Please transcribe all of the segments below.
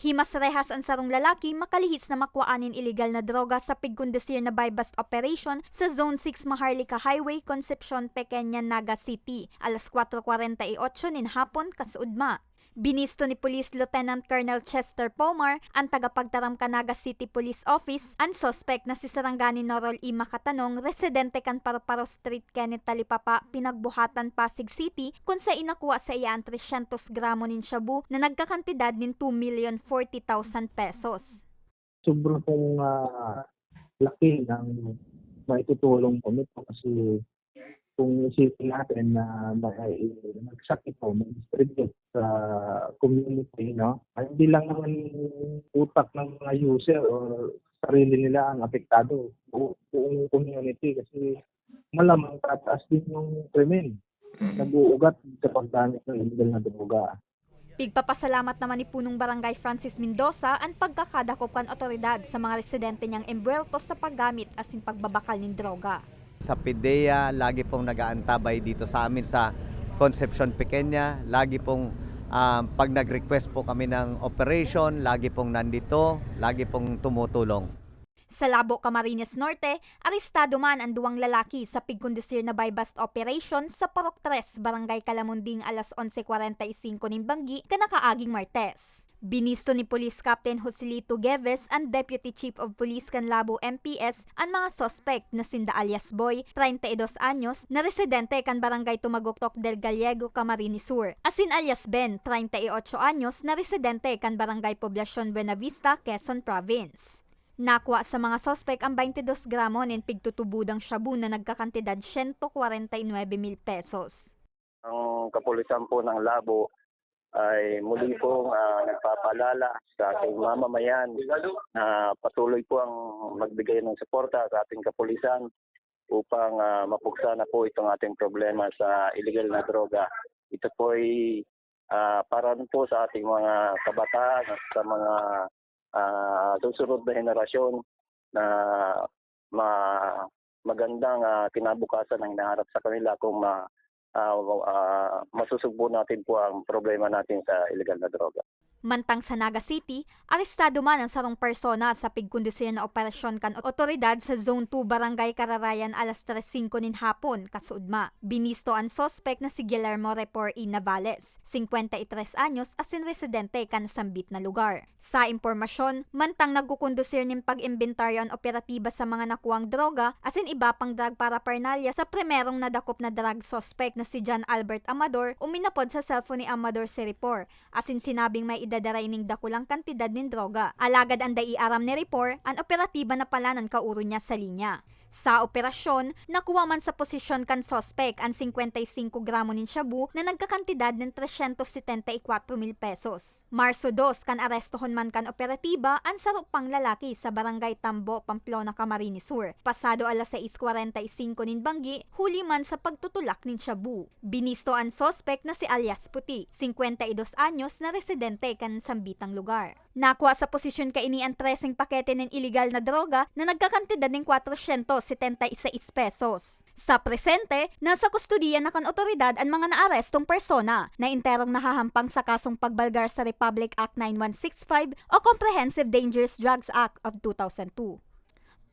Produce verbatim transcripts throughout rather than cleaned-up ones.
Himas rehas an sarong lalaki makalihis na makwaan nin iligal na droga sa pigkondusir na buy-bust operation sa Zone six Maharlika Highway, Concepcion, Pequeña, Naga City, alas kwatro kwarenta y otso nin hapon kasuodma. Binisto ni Police Lieutenant Colonel Chester Pomar, an tagapagtaram kan Naga City Police Office, an suspek na si Sarangani Norol E. Makatanong, residente kan Paro-Paro Street, Kenneth Talipapa, Pinagbuhatan, Pasig City, kun saen nakuha saiya an tresyentos gramo nin shabu na nagkakantidad nin two million forty thousand pesos. Sobra pong, ah, laki ng maitutulong po nito kasi kung isipin natin na may, nagsak ito, mag-distribute sa community, no? Ay, hindi lang naman utak ng mga user or sarili nila ang apektado. Bu-, buong community kasi malamang tataas din yung krimen. Mm. Nag-uugat sa paggamit ng illegal na droga. Pigpapasalamat naman ni Punong Barangay Francis Mendoza an pagkakadakop kan otoridad sa mga residente niyang embuwelto sa paggamit asin pagbabakal nin droga. Sa PDEA, lagi pong nag-aantabay dito sa amin sa Concepcion Pequeña. Lagi pong, ah, pag nag-request po kami ng operation, lagi pong nandito, lagi pong tumutulong. Sa Labo, Camarines Norte, arestado man an duwang lalaki sa pigkondusir na buy-bust operation sa Purok tres, Barangay Calamunding, alas onse kwarenta y singko nin banggi kan nakaaging Martes. Binisto ni Police Captain Joselito Geves, an Deputy Chief of Police kan Labo M P S, an mga suspek na sinda alias Boy, treinta y dos anyos, na residente kan Barangay Tumagoktok del Gallego, Camarines Sur, asin alias Ben, treinta y ocho anyos, na residente kan Barangay Poblacion Buenavista, Quezon Province. Nakua sa mga suspek an baintidos gramo nin pigtutubudang shabu na nagkakantidad siyento kwarenta y nuebe mil pesos. Ang kapulisan po ng Labo ay muli pong, ah, nagpapaalala sa ating mamamayan na patuloy po ang magbigay ng suporta sa ating kapulisan upang, ah, mapuksa na po itong ating problema sa illegal na droga. Ito po ay, ah, para rin po sa ating mga kabataan at sa mga, ah, susunod na henerasyon na ma-, magandang, ah, kinabukasan ang hinaharap sa kanila kung ma-, ah, ah, masusugpo natin po ang problema natin sa illegal na droga. Mantang sa Naga City, arestado man ang sarong persona sa pigkondusir na operasyon kan otoridad sa Zone two, Barangay Cararayan, alas tres singko nin hapon, kasuodma. Binisto an suspek na si Guillermo Repor E. Navales, singkwenta y tres anyos, asin residente kan sambit na lugar. Sa impormasyon, mantang nagkukondusir nin pag-imbentaryo an operatiba sa mga nakuang droga asin iba pang drug paraphernalia sa primerong nadakop na drug suspect na si John Albert Amador, uminapod sa cellphone ni Amador si Repor, asin sinabing may idadara ining dakulang kantidad nin droga. Alagad an dai aram ni Repor, an operatiba na pala an nakaoro niya sa linya. Sa operasyon, nakuha man sa posesyon kan suspek an singkwenta y singko gramo nin shabu na nagkakantidad nin tresyentos setenta y kwatro mil pesos. Marso dos, kan arestohon man kan operatiba an saro pang lalaki sa Barangay Tambo, Pamplona, Camarines Sur, pasado alas sais kwarenta y singko nin banggi, huli man sa pagtutulak nin shabu. Binisto an suspek na si alias Puti, singkwenta y dos anyos, na residente kan sambitang lugar. Nakua sa posesyon kaini an treseng pakete nin iligal na droga na nagkakantidad nin kwatrosyentos setenta y seis pesos. Sa presente, nasa kustodiya na kan otoridad an mga naarestong persona na enterong nahahampang sa kasong pagbalgar sa Republic Act nine one six five o Comprehensive Dangerous Drugs Act of two thousand two.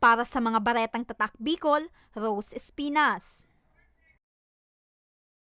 Para sa mga baretang Tatak Bicol, Rose Espinas.